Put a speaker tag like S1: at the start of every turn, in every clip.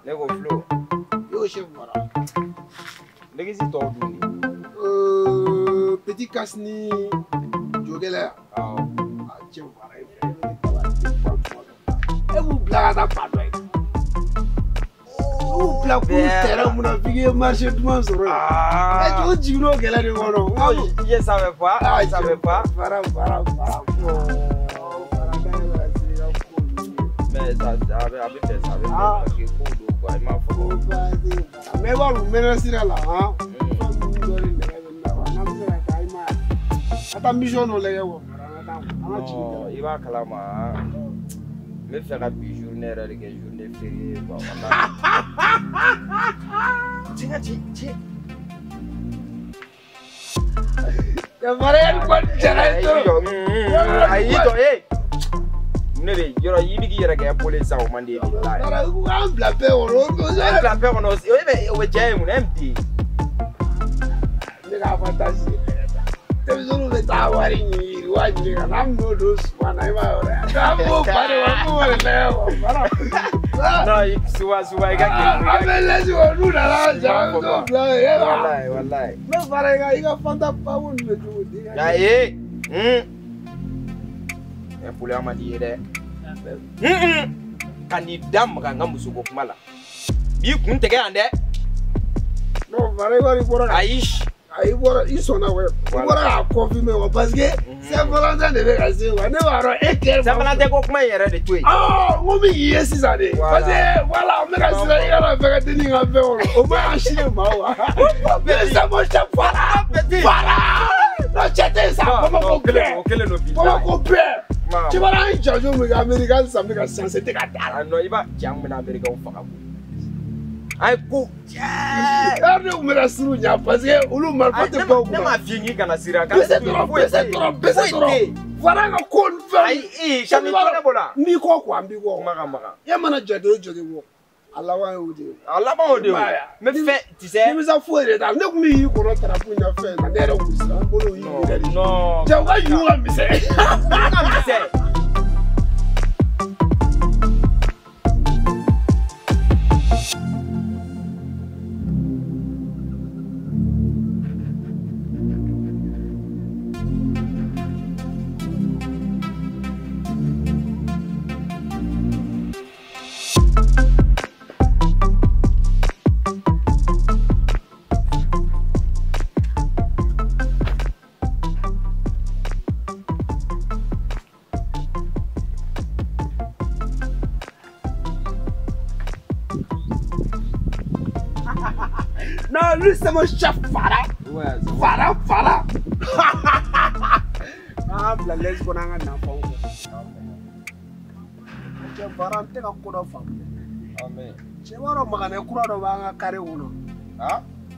S1: Ne ko Flo.
S2: Yo chef Fara.
S1: Legisi tɔw dun de.
S2: Petit casse ni jogɛlɛ.
S1: Awɔ.
S2: Ah chef Fara e b'u bila ka taa fan dɔ ye. U b'u bila k'u terrain mun na f'i k'i ye marché duman sɔrɔ yen. E jɔ jiginn'o gɛlɛ de kɔnɔ.
S1: Je savais pas, je savais pas.
S2: Fara Fara Fara.
S1: Mais ça a bɛ fɛ ça bɛ fɛ parce que kow don quoi i m'a fɔ.
S2: Mais i b'a dɔn u mɛnna sira la han. Fɛn ninnu dɔ de nɛgɛ bɛ ne la wa n'an bɛ se ka taa i ma ye. Ka taa mission dɔ lajɛ wa Fara an ka taa an ka jigin.
S1: Non i b'a kalama n bɛ fɛ ka bi journée yɛrɛ de kɛ journée fériée quoi walahi. Cɛ ka ci cɛ.
S2: Fara ye nin kɔni jara ye trop.
S1: Ayi i jɔ ee. Ne bɛ yɔrɔ i bɛ k'i yɛrɛ kɛ pole sisan o man di ye bilahi.
S2: Fara i ko k'an bila paix kɔnɔ.
S1: An bila paix kɔnɔ o bɛ diya ye mun na e den.
S2: Ne ka avantage ye denmisɛnninw bɛ taa wari ɲini yiriwa ɲini ka na an b'o don suman na i b'a ye o an b'o ba de wa an b'o de lajɛ wa Fara.
S1: Non souvent souvent i ka kɛ.
S2: An bɛ lɛsi wa n'u nana ja an bɛ t'o bila yen.
S1: Walahi walahi.
S2: Ne Fara i ka fanta baabu ninnu bɛ cogo di.
S1: Ayi. Pole man di ye dɛ. Ka n'i da maga n ka musoko kuma la. B'i kun tigɛ yan dɛ.
S2: Non Fara i b'a dɔn i bɔra.
S1: Ayi.
S2: I bɔra i sɔnna wa i bɔra k'a confirmer wa parce que Saint-Valentin de bɛ ka se wa ne b'a dɔn e kɛra.
S1: Saint-Valentin ko kuma in yɛrɛ de to yen.
S2: Ɔ n ko min k'i ye sisan de. Parce que voilà n bɛ ka siran i kana fɛ ka dennin ka fɛn kɔnɔ o ma ɲi sini ma wa. Mais c'est mon chef Fara. Fara. Non cɛ tɛ yen sa Bamakɔ bɛɛ.
S1: O kelen don bi.
S2: Bamakɔ bɛɛ. Tu vois an ye janjo min kɛ Amérique halisa n bɛ ka chance tɛ ka da la.
S1: Non i b'a cɛ an kun bɛna Américain faga koyi. An ye ko cɛ.
S2: Ne kun bɛ ka siran u ɲɛ parce que olu marifa tɛ bɔ u kunna.
S1: Ne m'a f'i ye k'i kana siran.
S2: Bese dɔrɔn bese dɔrɔn bese dɔrɔn. Fara ka ko ni fɛn.
S1: Ayi sami to ne bolo.
S2: N b'i kɔ quoi n b'i kɔ.
S1: Kuma ka magan.
S2: E mana jate o jate bɔ. A laban y'o de ye.
S1: A laban y'o de ye. N bɛ fɛn tu sais.
S2: Nimisa foyi de t'a la ne kun bɛ y'i kɔnɔ tarafu in na fɛn na ne yɛrɛ kun siran n bolo y'i yɛrɛ de.
S1: Non.
S2: Cɛ u ka yugu ka misɛn.
S1: U ka misɛn.
S2: Non, lui c'est mon chef Fara.
S1: Ouais,
S2: Fara, Fara. Ah, la laisse qu'on a un enfant. Cɛ Fara n tɛ ka ko dɔ faamu dɛ. Cɛ b'a dɔn maganɛ kura dɔ b'an ka carré kɔnɔ.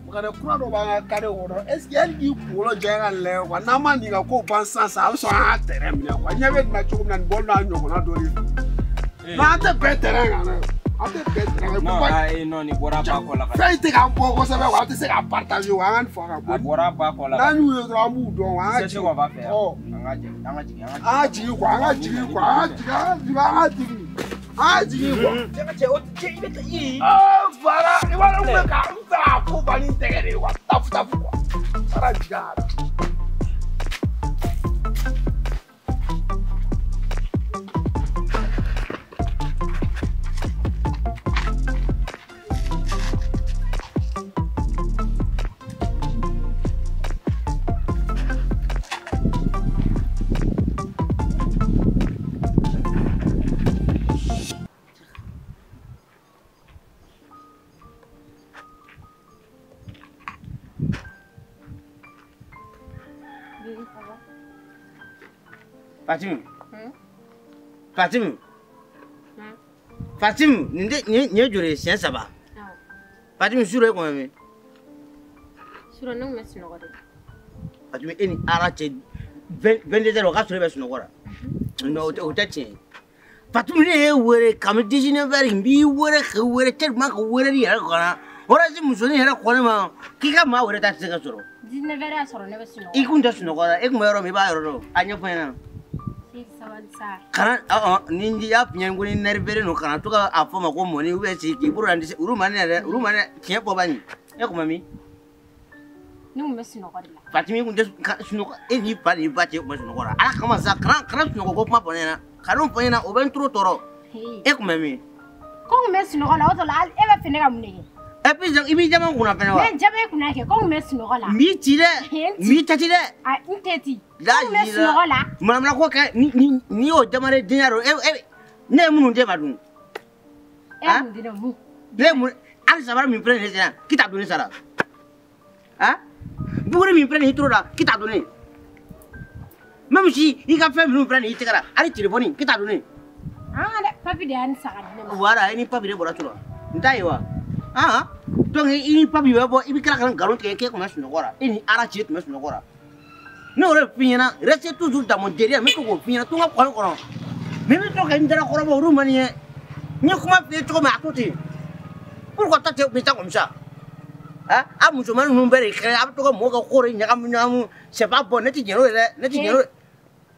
S2: Maganɛ kura dɔ b'an ka carré kɔnɔ. Est ce que hali k'i kunkolo jɛ ka lajɛ quoi n'an ma nin ka ko ban sisan sisan a bɛ sɔn an ka terrain minɛ quoi. Ɲɛ bɛ nin na cogo min na nin bɔli n'a ɲɔgɔnna dɔ de fɛ. N'an tɛ bɛn terrain kan dɛ. An tɛ bɛn terrain kan.
S1: Non ayi non nin bɔra ba kɔ la.
S2: Fɛn in tɛ k'an bɔ kosɛbɛ quoi an tɛ se k'a partager quoi an ka nin faga ka bɔ.
S1: A bɔra ba kɔ la.
S2: N'an y'u ye dɔrɔn an b'u dɔn quoi an ka jigin.
S1: C'est ce qu'on va faire. An ka jigin an ka jigin an ka
S2: jigin quoi an ka jigin quoi an ka jigin an ka jigin an ka jigin an ka jigin quoi.
S1: Cɛ o cɛ i bɛ taa i.
S2: Ah Fara i b'a dɔn n bɛ ka n fɛ k'a ko ban ni n tɛgɛ de ye quoi tafu tafu quoi. Fara jigin a la.
S3: Fatim. Fatim. Fatim, nin ye joli ye siɲɛ saba. Fatim suro e kɔnɔ min?
S4: Suro ne kun bɛ sunɔgɔ de.
S3: Fatim e ni Ala cɛ 22 heures o k'a sɔrɔ e bɛ sunɔgɔ la. Non o tɛ tiɲɛ ye. Fatim ne y'e wele kabini 19 heures n b'i wele k'i wele tellement que weleli yɛrɛ kɔnɔ. Orange musonin yɛrɛ ko ne ma k'i ka maa wɛrɛ ta tɛ se ka sɔrɔ.
S4: 19 heures y'a sɔrɔ ne bɛ sunɔgɔ.
S3: I kun tɛ sunɔgɔ la e kun bɛ yɔrɔ min i b'a yɔrɔ dɔn a ɲɛfɔ n ɲɛna. Kana ni y'a f'i ɲɛna ko ni nerveux don kana to ka a fɔ ma ko mɔni ou bien k'i bolo la olu ma ne yɛrɛ olu ma ne tiɲɛ fɔ bani. E kun bɛ min?
S4: Ne kun bɛ sunɔgɔ de la.
S3: Fatimi kun tɛ sunɔgɔ e n'i fa n'i ba cɛ kun bɛ sunɔgɔ la. Ala kama sa kana sunɔgɔ ko kuma fɔ ne ɲɛna. Kan'o fɔ n ɲɛna o bɛ n toro tɔɔrɔ. E kun bɛ min?
S4: Ko n kun bɛ sunɔgɔ la o tɔ la e bɛ fɛ ne ka mun de kɛ?
S3: Et puis i b'i jama kunna fɛnɛ wa?
S4: Ne jama kunna kɛ ko n kun bɛ sunɔgɔ la.
S3: N b'i ci dɛ. N b'i tati dɛ.
S4: A n tɛ ci. N kun bɛ sunɔgɔ la.
S3: Manamana ko kɛ ni y'o jamana denya dɔn e ne ye minnu d'e ma dun.
S4: E ye mun di ne ma mun?
S3: Ne ye mun hali sabara min filɛ nin ye sisan k'i t'a don ne sara. Han? Buguri min filɛ nin ye i toro la k'i t'a don ne. Même si i ka fɛn minnu filɛ nin ye i tɛgɛ la hali téléphone k'i t'a don ne.
S4: Ah dɛ papi de y'a ni saga di ne ma.
S3: Voilà i ni papi de bɔra tura. N t'a ye wa? Ah donc i ni papi bɛ bɔ i bɛ tila ka nkalon tigɛ k'e tun bɛ sunɔgɔ la e ni Ala cɛ tun bɛ sunɔgɔ la. Ne y'o de f'i ɲɛna restez toujours dans mon derrière n bɛ to k'o f'i ɲɛna to n ka kɔli kɔnɔ. Mais n bɛ to ka n dalakɔrɔbɔ olu man di n ye. N ye kuma f'i ye cogo min a to ten. Pourquoi toi tu es comme ça? Hein? A musomanin ninnu bɛɛ de kɛra a bɛ to ka mɔgɔw ka ko de ɲagamu ɲagamu c'est pas bon ne ti jɛn n'o ye dɛ ne ti jɛn n'o ye.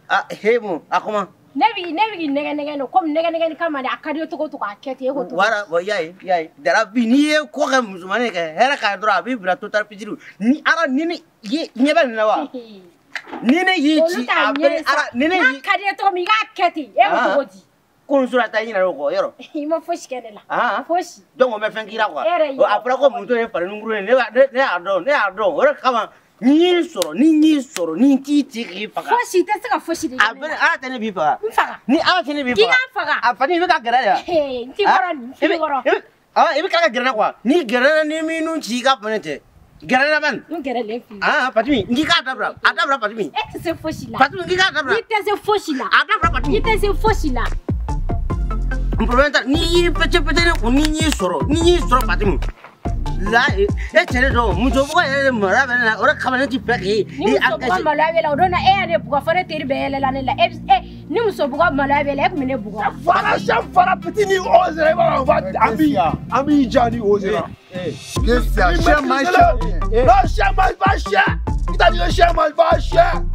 S3: Ah he bon a comment?
S4: Ne b'i nɛgɛ nɛgɛ no komi nɛgɛ nɛgɛ kama de a ka di ye cogo cogo a kɛ ten e ko cogo.
S3: Voilà bon i y'a ye Darabi n'i ye ko kɛ musomanin kɛ hɛrɛ k'a ye dɔrɔn a b'i bila total fitiri ni Ala ni ne ye ɲɛ bɛ nin na wa? Ni ne y'i ci a bɛ Ala ni ne y'i.
S4: N'a ka di ye cogo min i k'a kɛ ten e ko cogo di?
S3: Ko n sura ta i ɲinɛ o kɔ yɔrɔ.
S4: I ma fosi kɛ ne la. Fosi.
S3: Donc o bɛ fɛn k'i la quoi. A fɔra ko muso ye fari nungurun ye ne y'a dɔn o de kama. Ni y'i sɔrɔ ni n y'i sɔrɔ ni n t'i ci k'i faga.
S4: Fosi i tɛ se ka fosi de kɛ ne la.
S3: A bɛ Ala tɛ ne b'i faga.
S4: N faga.
S3: Ni Ala tɛ ne b'i faga.
S4: K'i ka n faga.
S3: A Fati i bɛ ka gɛrɛ de wa?
S4: N t'i kɔrɔ nin n t'i kɔrɔ.
S3: I bɛ ka gɛrɛ ne quoi n'i gɛrɛ ne ni m'i nun ci i ka fɔ ne tɛ. Gɛrɛ ne bani.
S4: N gɛrɛlen filɛ.
S3: Ah Fatimi n k'i k'a dabila a dabila Fatimi.
S4: E tɛ se fosi la.
S3: Fatimi n k'i k'a dabila.
S4: I tɛ se fosi la.
S3: A dabila Fatimi.
S4: I tɛ se fosi la.
S3: N problème t'a n'i y'i pɛtɛ pɛtɛ ne kun ni n y'i sɔrɔ ni n y'i sɔrɔ Fatimi. La e cɛ de dɔn muso bugɔ yɛrɛ de maloya bɛ ne la o de kama ne ti fɛ k'e.
S4: Ni muso bugɔ maloya bɛ la o don na e y'a ne bugɔ fɔ ne teri bɛɛ yɛlɛla ne la e ni muso bugɔ maloya bɛ la e tun bɛ ne bugɔ.
S2: Fara chef fara petit ni osera i b'a dɔn an b'i ja ni osera.
S5: Qu'est-ce que c'est? Chien mange chien.
S2: Non chien mange pas chien. Il t'a dit le chien mange pas chien.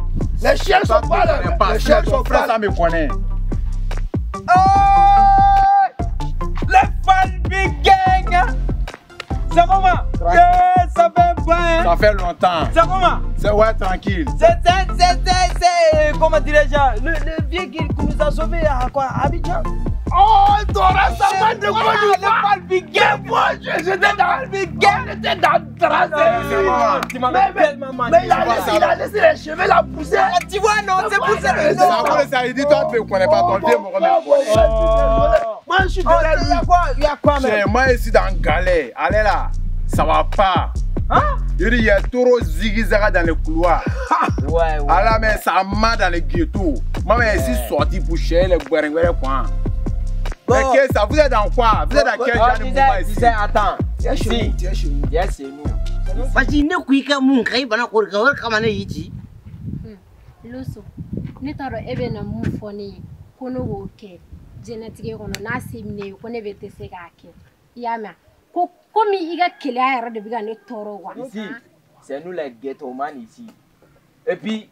S2: Les chiens sont pas là. Les chiens sont pas.
S5: Ça me connaît.
S1: Les Falbi gang. C'est comment? Ça fait bien.
S5: Ça fait longtemps.
S1: C'est comment?
S5: C'est ouais, tranquille.
S1: C'est comment dirais-je? Le vieux qui nous a sauvés à quoi? Abidjan.
S2: Oh, Dora, ça va de quoi nous
S1: Le Falbi gang.
S2: Moi, j'étais dans le gang. J'étais dans le tracé.
S1: Tu m'avais tellement manqué.
S2: Mais il a laissé les cheveux la pousser.
S1: Tu vois, non, c'est pour ça.
S5: Ça, il dit, toi, tu ne connais pas ton vieux, mon
S2: Moi, je suis derrière lui.
S1: Il y a quoi, même?
S5: Moi, je suis dans galère. Allez là, ça va pas.
S1: Hein?
S5: Il y a trop zigzag dans les couloirs.
S1: Ouais.
S5: Alors, mais ça m'a dans les ghettos. Moi, je suis sorti pour chercher les guéringues, quoi. Mais qu'est-ce que ça? Vous êtes dans quoi? Vous êtes dans quel genre de mouvement ici?
S1: Disais, attends. Ici, yes, c'est nous.
S3: Parce que ne kui ka mun kai bana ko ka wari kama ne y'i ci.
S4: Loso, ne t'a dɔn e bɛ na mun fɔ ne ye ko ne k'o kɛ diɲɛlatigɛ kɔnɔ n'a se ne ye ko ne bɛ tɛ se k'a kɛ i y'a mɛn ko komi i ka keleya yɛrɛ de bɛ ka ne tɔɔrɔ quoi.
S1: Ici, c'est nous les ghetto-man ici. Et puis,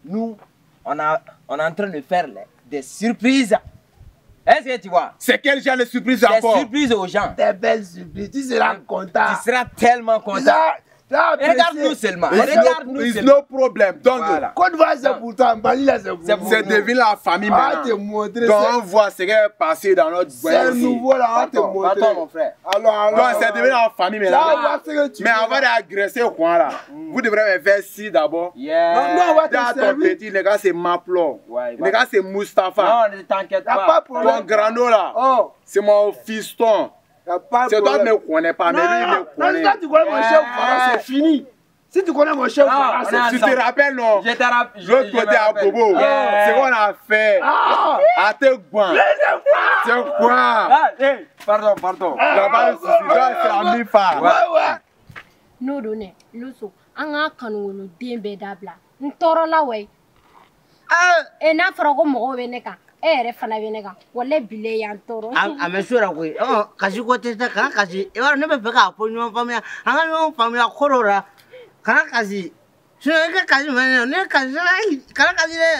S1: nous, on est en train de faire des surprises. Est-ce que tu vois?
S5: C'est quel genre de surprise encore?
S1: Des surprises aux gens.
S2: Des belles surprises. Tu seras content.
S1: Tu seras tellement content. Regarde-nous seulement. Regarde-nous seulement.
S5: No problème. Donc,
S1: voilà.
S2: Côte d'Ivoire, c'est pour toi. Mali, là, c'est pour
S5: vous. C'est devenu la famille maintenant.
S2: Ah, te montrer.
S5: Donc, on voit ce qui est passé dans notre
S2: C'est nouveau là, on va te montrer.
S1: Pardon, mon frère.
S2: Alors,
S5: donc, c'est devenu la famille maintenant. Mais avant d'agresser quoi là, vous devrez me faire ci d'abord.
S1: Yeah.
S2: Non, non, on va te servir.
S5: Ton petit, le gars, c'est Maplo. Le gars, c'est Mustapha.
S1: Non, ne t'inquiète pas.
S5: Ton grano là, c'est mon fiston. C'est toi qui ne me connais pas, mais lui, il me connaît.
S2: Non, si tu connais mon chef Farah, c'est fini. Si tu connais mon chef Farah, c'est fini.
S5: Tu te rappelles, non?
S1: Je te rappelle.
S5: L'autre côté à Bobo, c'est qu'on a fait. À Tegouan. C'est quoi?
S1: Ah, pardon, pardon.
S5: Là-bas, c'est la mi-fa.
S2: Ouais, ouais.
S4: N'o don dɛ, Loso, an k'a kanu woloden bɛɛ dabila. N tɔɔrɔla wa ye. N'a fɔra ko mɔgɔw bɛ ne kan. E yɛrɛ fana bɛ ne kan walayi bile y'an tɔɔrɔ.
S3: A mɛ so la koyi kasi ko tɛ sa kana kasi i b'a dɔn ne bɛ fɛ k'a fɔ ɲɔgɔn faamuya an ka ɲɔgɔn faamuya ko dɔw la kana kasi. Sinon i ka kasi man ɲi, ne kasi kana kasi dɛ,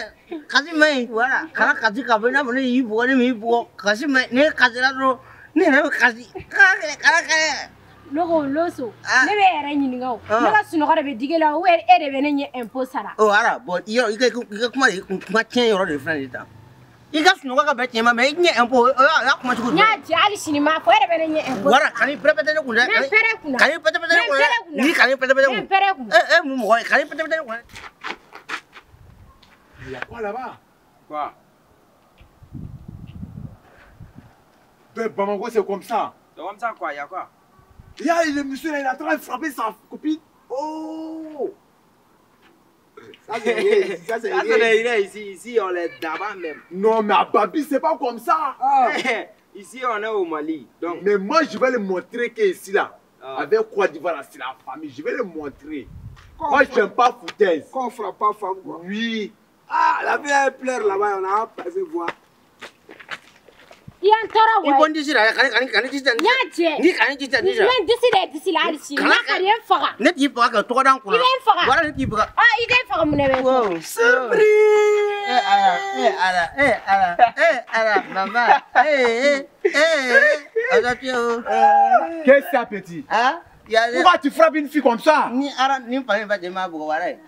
S3: kasi man ɲi. Voilà, kana kasi k'a fɔ i n'a fɔ ne y'i bugɔ, ne m'i bugɔ, kasi man ɲi. Ne kasira dɔrɔn, ne yɛrɛ bɛ kasi. Kana kɛ, kana kɛ.
S4: Ne ko Loso, ne bɛ yɛrɛ ɲininka o. Ne ka sunɔgɔ de bɛ digi la ou e de bɛ ne ɲɛ impôt sara?
S3: Oh voilà, bon i ka kuma de kuma tiɲɛ yɔrɔ de filɛ nin ye tan. I ka sunɔgɔ ka bɛn tiɲɛ ma, mais i ɲɛ impôt o y'a kuma cogo
S4: jumɛn? N y'a jɛ hali sini n m'a fɔ, e de bɛ ne ɲɛ impôt.
S3: Voilà, kan'i pɛrɛpɛtɛ ne kun dɛ.
S4: N bɛ pɛrɛ kunna.
S3: Kan'i pɛtɛpɛtɛ ne kun dɛ. Ni kan'i pɛtɛpɛtɛ ne kun.
S4: N bɛ pɛrɛ kunna.
S3: E mun mɔgɔ ye, kan'i pɛtɛpɛtɛ ne kun dɛ.
S5: Il y a quoi là-bas? Quoi? Ben, Bamako, c'est comme ça.
S1: C'est comme ça quoi, il y a quoi?
S5: Il y a le monsieur là, il est en train de frapper sa copine. Oh!
S2: Ça c'est rien, ça c'est rien.
S1: Ici, on est d'abord même.
S5: Non mais à Babi, c'est pas comme ça.
S1: Ah. Ici, on est au Mali. Donc...
S5: Mais moi, je vais le montrer qu'ici là, avec Côte d'Ivoire, c'est la famille. Je vais le montrer. Moi, je n'aime pas foutaise.
S2: Qu'on ne frappe pas femme quoi.
S5: Oui.
S2: Ah, la vie elle pleure là-bas, on a passé voir.
S4: I y'an tɔɔrɔ
S3: wa? I bɔ n disi la, kana disi da.
S4: N y'a jɛ.
S3: Ni kana disi da.
S4: N bɛ n disi da disi la hali sini. N'a ka di ye n faga.
S3: Ne t'i faga ka tɔgɔ da n kunna.
S4: I bɛ n faga.
S3: Wala ne t'i faga.
S4: Ah, i tɛ n faga mun de bɛ
S3: fɔ?
S2: Surprise!
S3: Eh ala, eh ala, eh ala, eh ala, maman. Eh eh eh, aujourd'hui oh.
S5: Qu'est-ce que c'est petit?
S3: Ah,
S5: pourquoi tu frappes une fille comme ça?
S3: Ni ara ni fa ni fa ma bugɔ wala ye.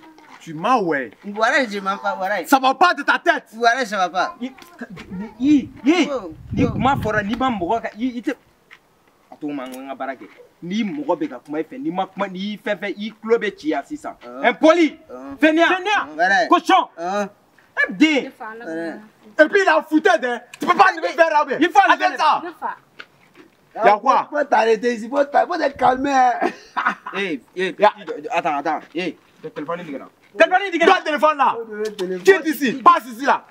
S5: Tu m'as ouais.
S3: Voilà, je m'en pas, voilà.
S5: Ça va pas de ta tête.
S3: Voilà, ça va pas.
S1: Ni kuma fɔra n'i ma mɔgɔ ka i tɛ a to ma n ka baara kɛ ni mɔgɔ bɛ ka kuma i fɛ n'i ma kuma n'i fɛn fɛn i tulo bɛ ci yan sisan. Impoli, fainéant, cochon, MD.
S5: Et puis il a foutu hein. Tu peux pas enlever vers là.
S1: Il faut enlever
S5: ça. Y'a quoi?
S2: Faut t'arrêter ici, faut te calmer.
S1: Eh, attends, attends. Eh, le téléphone il est là. Téléphone, il
S5: est téléphone là. Quitte ici, passe ici là.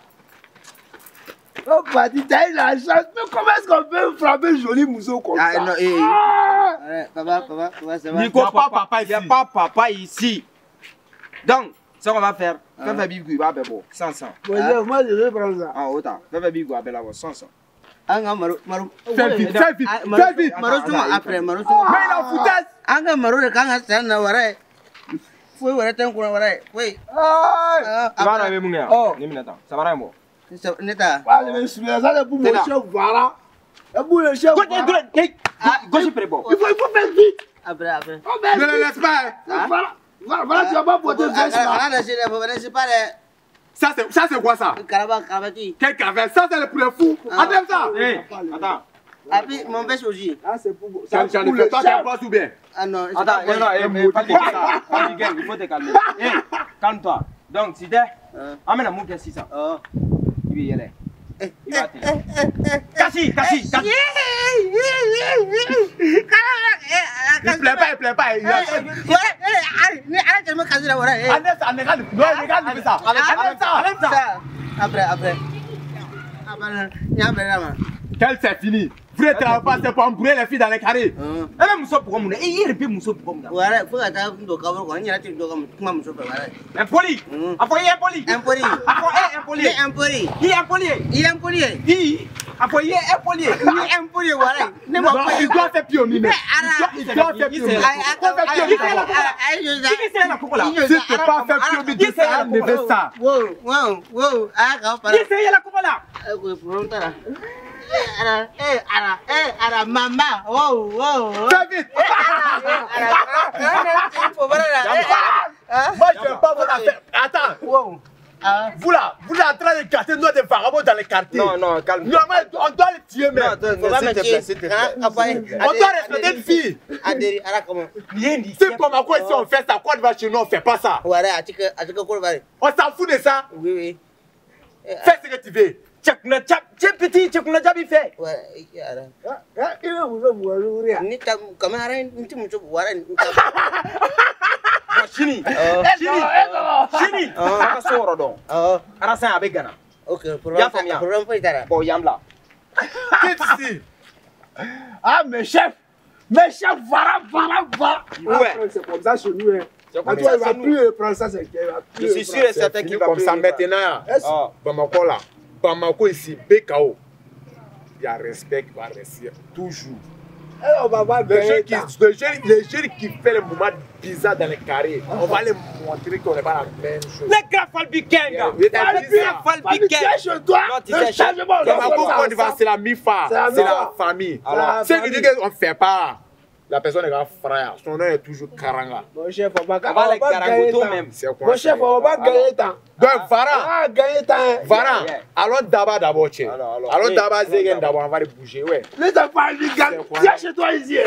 S2: Oh, Padi, t'as eu la chance. Mais comment est-ce qu'on peut frapper joli mousseau comme ça?
S3: Non, eh. Ah. Papa, papa, papa, ça va.
S1: Il n'y a pas papa ici. Il n'y a pas papa ici. Donc, ce qu'on va faire, fais faire bigou, il va bon, 100, 100.
S2: Moi, je vais prendre ça.
S1: Ah, autant. Fais faire bigou, appelle là, 100, 100.
S3: Ah, maro, maro.
S5: Fais vite, fais vite, fais vite.
S3: Maro, après, maro, mais
S5: il a foutaise.
S3: Ah, maro, quand ça, na wara. Foi wara tan kuna wara. Foi.
S1: Ah. Ça va là, mais oh, ni minata. Ça va là, moi.
S3: Neta.
S2: Ah, je vais soulever ça, c'est pour mon chef, voilà. C'est pour le chef.
S1: Gauche, près, bon.
S2: Il faut faire vite.
S3: Après, après.
S5: Ne le laisse pas.
S2: Voilà, voilà, tu vas pas porter veste là.
S5: Ça, c'est quoi ça?
S3: Caravati.
S5: Quel cravate? Ça, c'est pour les fous. Enlève ça.
S1: Attends.
S3: Et puis, mon veste aussi.
S2: Ah, c'est pour
S5: ça. Toi, t'es un boss ou bien?
S3: Ah non.
S1: Attends, non, pas il faut te calmer. Calme-toi. Donc, si t'es, amène un mot qui est 600. Il va y aller. Il va te. Kassi, kassi, kassi.
S5: Il plaît pas, il plaît pas. Enlève ça, regarde ça. Enlève ça, enlève ça.
S3: Après, après.
S5: Quel c'est fini. Vous ne travaillez pas, c'est pour embrouiller les filles dans les carrés.
S1: Eh, muso pour moi, il est muso pour moi.
S3: Ouais, faut que tu aies
S1: Impoli. Après, impoli.
S3: Impoli.
S1: Après, impoli.
S3: Impoli.
S1: Il est impoli.
S3: Il est impoli.
S1: Il après, il est impoli.
S3: Il est impoli, voilà.
S5: Il doit faire pionnier. Il doit faire pionnier. Si tu ne peux pas faire pionnier, tu sais enlever ça.
S3: Wow, wow, wow. Ah,
S1: la
S3: Ara, eh, ara, eh, ara, maman. Wow, wow.
S5: Fais vite. Moi, je ne veux pas votre affaire. Attends.
S3: Wow.
S5: Vous là, vous êtes en train de casser nous des vagabonds dans les quartiers.
S1: Non, non, calme.
S5: Normalement, on doit les tuer même.
S1: Non, s'il te plaît, s'il te plaît.
S5: On doit respecter une fille. C'est comme à quoi si on fait ça, quoi va chez nous, on ne fait pas ça. On s'en fout de ça.
S3: Oui, oui.
S5: Fais ce que tu veux.
S1: Tchèque petit, tchèque n'a jamais fait.
S3: Ouais,
S1: Chini, Chini, Chini.
S3: Ok, problème.
S1: Bon, yamla.
S5: Qu'est-ce que
S2: Ah, mes chefs, voilà, voilà, voilà.
S1: Ouais.
S2: C'est comme ça chez nous. Hein. Quand toi, il va plus prendre ça, c'est qu'il va plus.
S1: Je suis sûr et certain qu'il va
S5: comme ça maintenant. Bamako là. Bamako ici, BKO, il y a respect qui va rester toujours.
S2: On va pas
S5: Les
S2: gagner.
S5: jeunes qui font les moments bizarres dans les carrés, on va les montrer qu'on n'est pas la même chose.
S1: Les gars, Falbi Kenga.
S2: Falbi Kenga. Chez toi, le changement.
S5: C'est la MIFA, c'est la famille. C'est qui dit qu'on ne fait pas. La personne est un frère, son nom est toujours Karanga.
S2: Mon chef, on va gagner temps. Mon chef, on va gagner temps.
S5: Donc, Varan, allons d'abord, tiens. Allons d'abord, d'abord, on va les bouger, ouais.
S2: Les enfants, viens chez toi ici.